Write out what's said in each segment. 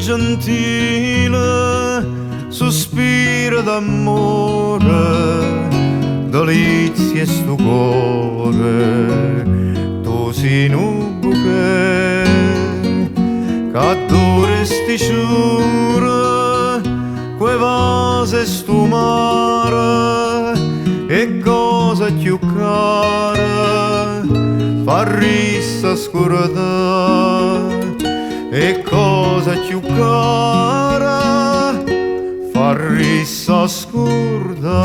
Gentile, sospiro d'amore, delizia sto cuore, tu sei un bouquet, che dovresti sciure, que vase sto mare, e cosa più cara, farrissa scurda, e cosa più cara, farrissa scurda.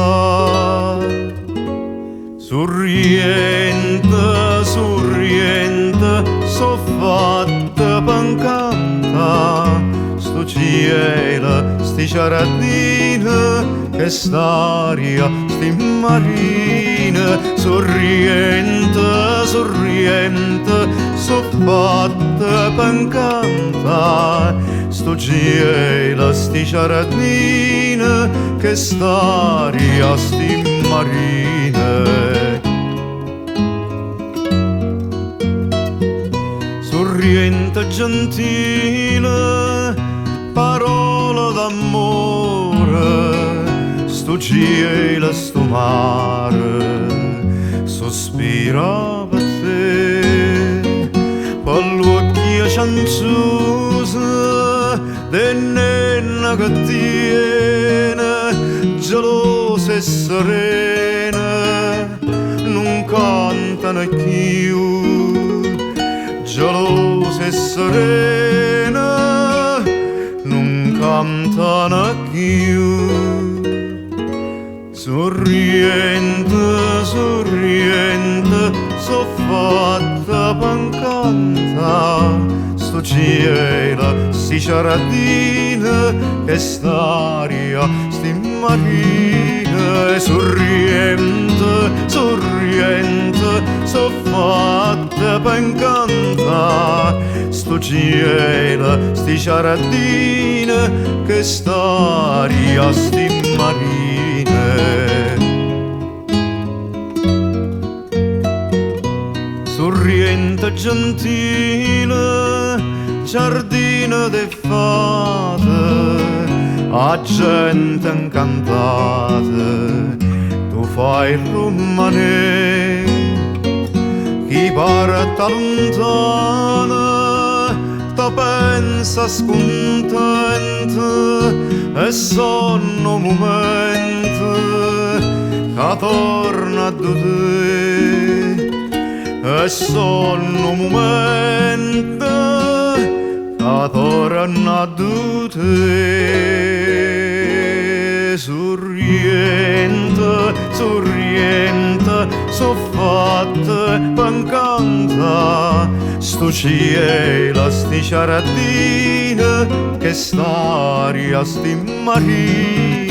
Sorriente, sorriente, so fatta per cantare, sto cielo, sti giardini, che st'aria, sti marine. Sorriente, sorriente, so fatta per cantare, sto cielo, sti giardini, che st'aria, sti marine. Sorriente gentile, parola d'amore, sto cielo, sto mare, sospira per te, per l'occhio cianciosa, de nenna che tiene, gelosa e serena, non cantano più, gelosa e serena, non cantano più. Sorriente, sorriente, so fatta per cantare, sto cielo, sti giardini, che st'aria, sti marine. Sorriente, sorriente, so fatta per cantare, sto cielo, sti giardini, che st'aria, sti marine. Sorriente gentile, giardino de fate, a gente incantata, tu fai rimanere, chi parta lontana, ta pensa scontenta, e sono un momento che torna a te, e sono un momento che torna a te. Sorriente, sorriente, so fatta per cantare, sto cielo, sti giardini, che st'aria, sti marine.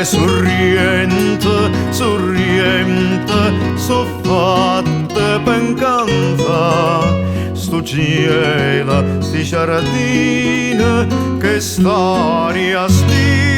Sorriente, sorriente, so fatta per cantare, sto cielo, sti giardini, che st'aria, sti